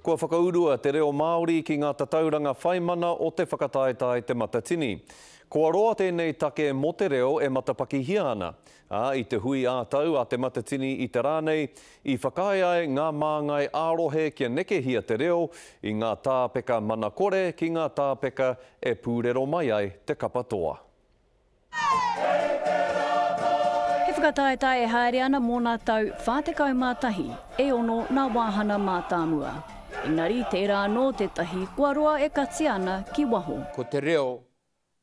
Kua whakaurua te reo Māori ki ngā tatauranga whaimana o te whakataetae Te Matatini. Kua roa tēnei take mō te reo e matapakihia ana, ā, i te hui ā-tau a Te Matatini i te rā nei, i whakaae ai ngā māngai ā-rohe kia nekehia te reo i ngā tāpeka mana kore ki ngā tāpeka e pūrero mai ai te kapa toa. He whakataetae e haere ana mō nā tau 41, e ono nā wāhana mātāmua. Engari, tērā anō tētahi kua roa e katia ana ki waho. Ko te reo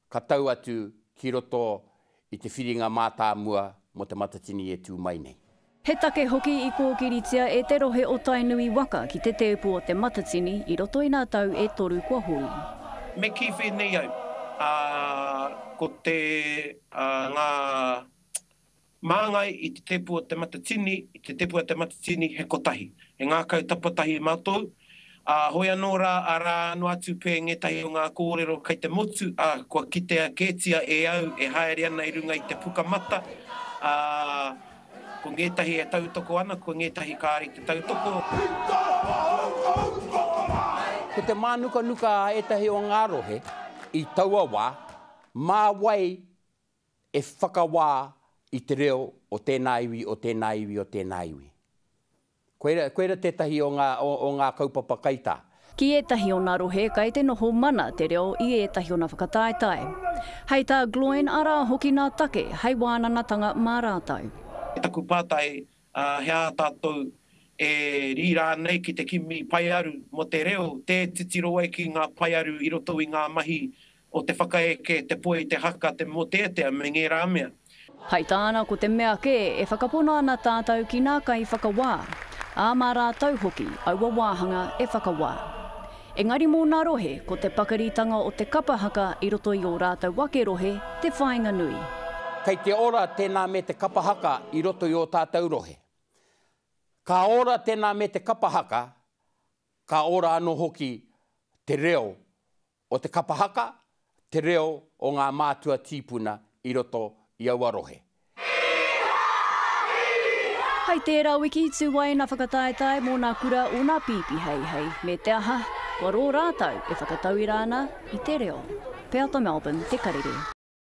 ka tau atu ki roto i te whiringa mātāmua mō Te Matatini e tū mai nei. He take hoki i kōkiritia e te rohe o Tainui waka ki te tēpu o Te Matatini i roto i nā tau e toru kua hori. Me kī whēnei au, ā, ko te, ā, ngā māngai i te tēpu o Te Matatini, i te tēpu a Te Matatini he kotahi, he ngākau tapatahi mātou, ā, hoi anō rā, arā noa atu pē ngētahi o ngā kōrero kei te motu, ā, kua kitea kētia e au e haere ana i runga i te pukamata, ā, Ko ngētahi e tautoko ana, ko ngētahi kāre i te tautoko. Ko te mānukanuka a ētahi o ngā rohe i taua wā, mā wai e whakawā i te reo o tēnā iwi, o tēnā iwi, o tēnā iwi. Koira, koira tētahi o ngā, o, o ngā kaupapa kaitā. Ki ētahi o nā rohe kai te noho mana te reo i ētahi o nā whakataetae. Hei tā Gloyne arā hoki nā take hei wānanatanga mā rātou. Taku pātai, he aha tātou e rīrā nei ki te kimi paearu mō te reo, tē titiro ai ki ngā paearu i roto i ngā mahi o te whakaeke, te poi, te haka, te mōteatea me ngērā mea. Hai tāna ko te mea kē e whakapono ana tātou ki nā kaiwhakawā, ā, mā rātou hoki aua wāhanga e whakawā. Engari mō nā rohe ko te pakaritanga o te kapa haka i roto i ō rātou ake rohe te whāinga nui. Kei te ora tēnā me te kapa haka i roto i ō tātou rohe. Ka ora tēnā me te kapa haka, ka ora anō hoki te reo o te kapa haka, te reo o ngā mātua tīpuna i roto i aua rohe. Hai tērā wiki tū ai nā whakataetae mō nā kura o nā pīpi heihei, me te aha, kua rō rātou e whakatauira ana i te reo. Peata Melbourne, Te Karere.